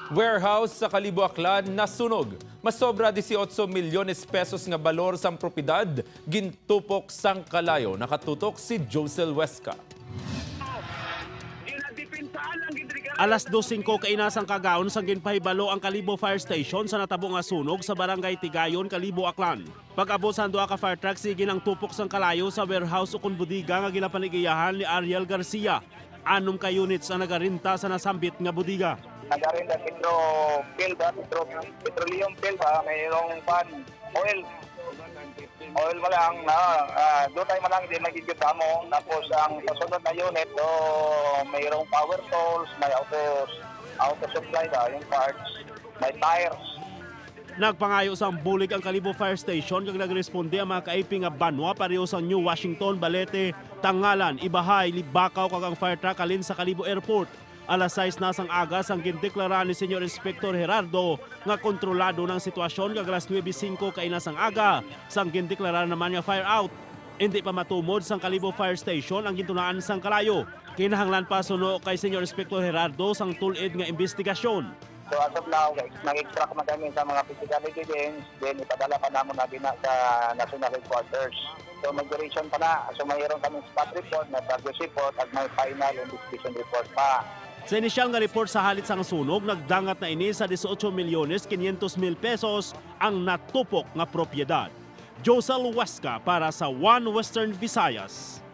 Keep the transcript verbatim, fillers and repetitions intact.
Warehouse sa Kalibo, Aklan nasunog. Masobra dieciocho milyones pesos nga balor sang propiedad gintupok sang kalayo. Nakatutok si Josel Huesca. Alas dos singko kaina sang kagaon sang ginpahibalo ang Kalibo Fire Station sa natabo nga sunog sa Barangay Tigayon, Kalibo, Aklan. Pag-abot sang duha ka fire truck, sige ang tupok sang kalayo sa warehouse ukon bodega nga ginapanigiyahan ni Ariel Garcia. Anom ka units ang nagarenta sa nasambit nga bodega. Nagarin na petro, fuel ba? Petro, petroleum fuel ba? Mayroong pan, oil. Oil mo lang, na, ah, doon tayo malang hindi magigit mo. Tapos ang sa sunod na unit, do, mayroong power tools, may auto, auto supply ba, yung parts, may tires. Nagpangayo sang bulig ang Kalibo Fire Station kag nagresponde ang mga kaiping nga banwa pareho sang New Washington, Balete, Tangalan, Ibahay, Libacao kag ang fire truck halin sa Kalibo Airport. Alas sais na sang aga sang gindeklara ni Senior Inspector Gerardo nga kontrolado na ang sitwasyon kag alas nuebe singko kaina sang aga sang gindeklara naman nga fire out. Indi pa matumod sang Kalibo Fire Station ang gintunaan sang kalayo. Kinahanglan pa suno kay Senior Inspector Gerardo sang tul-id nga imbestigasyon. So as of now, nag-extract na kami sa mga physical evidence, then ipadala pa naman na din na sa National Headquarters. So may duration pa na. So mayroon kami spot report, may progress report, at may final investigation report pa. Sa inisyal nga report sa halit sang sunog, nagdangat na ini sa dieciocho milyones quinientos mil pesos ang natupok nga propiedad. Josel Huesca para sa One Western Visayas.